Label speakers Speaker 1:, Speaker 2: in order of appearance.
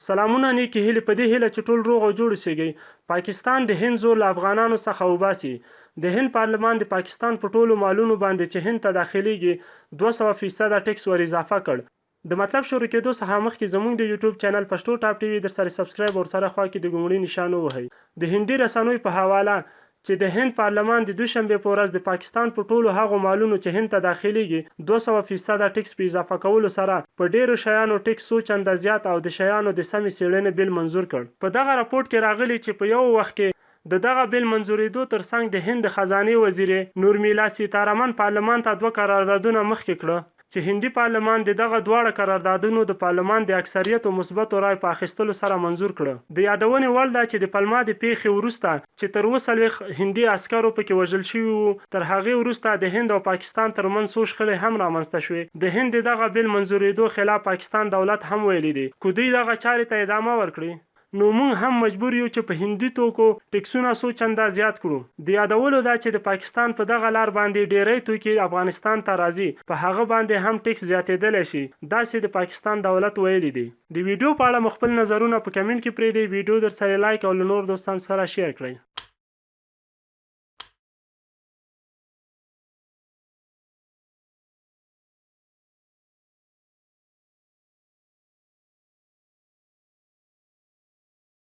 Speaker 1: سلامونه نیکې هیلې په دې هیله چې ټول روغ او جوړ اوسیږئ. پاکستان د هند زور له افغانانو څخه وباسي. د هند پارلمان د پاکستان په ټولو مالونو باندې چې هند ته داخلیږي 200 فیصده ټیکس ور اضافه کړ. د مطلب شروع کیدو څخه مخکې زمونږ د یوټیوب چینل پښتو ټاپ ټي وي درسره سبسکرایب او ورسره خوا کې د ګونګړي نشان ووهئ. د هندي رسنیو په حواله چې د هند پارلمان د دوشنبې په ورځ د پاکستان په ټولو هغو مالونو چې هند ته داخلیږي 200 فیصده ټیکس په اضافه کولو سره په ډیرو شیانو ټیکس څو چنده زیات او د شیانو د سمې څیړنې بل منظور کړ. په دغه رپوټ کې راغلي چې په یو وخت کې د دغه بل منظوریدو تر څنګ د هند د خزانې وزیرې نورمیلا سیتارامن پارلمان ته دوه قراردادونه مخکې کړه چې هندي پارلمان د دغه دواړه قراردادونو د پارلمان د اکثریتو مثبتو رایو په اخیستلو سره منظور کړه. د یادونې وړ ده چې د پلما د پېښې وروسته چې تر 47 هندي عسکرو په کې وژل شوي وو، تر هغې وروسته د هند او پاکستان تر منځ څو شخړې هم رامنځته شوې. د هند د دغه بل منظورېدو خلاف پاکستان دولت هم ویلي دي، که دوی دغه چارې ته ادامه ورکړي، نو موږ هم مجبور یو چې په هندي توکو ټیکسونه څو چنده زیات کړو. د یادولو ده چې د پاکستان په دغه لار باندې ډیری توکي افغانستان ته راځي په هغه باندې هم ټیکس زیاتیدلی شي داسې د پاکستان دولت ویلي دي. د ویډیو په اړه مو خپل نظرونه په کمنټ کې پریږدئ، ویډیو درسره لایک او له نورو دوستانو سره شیر کړئ.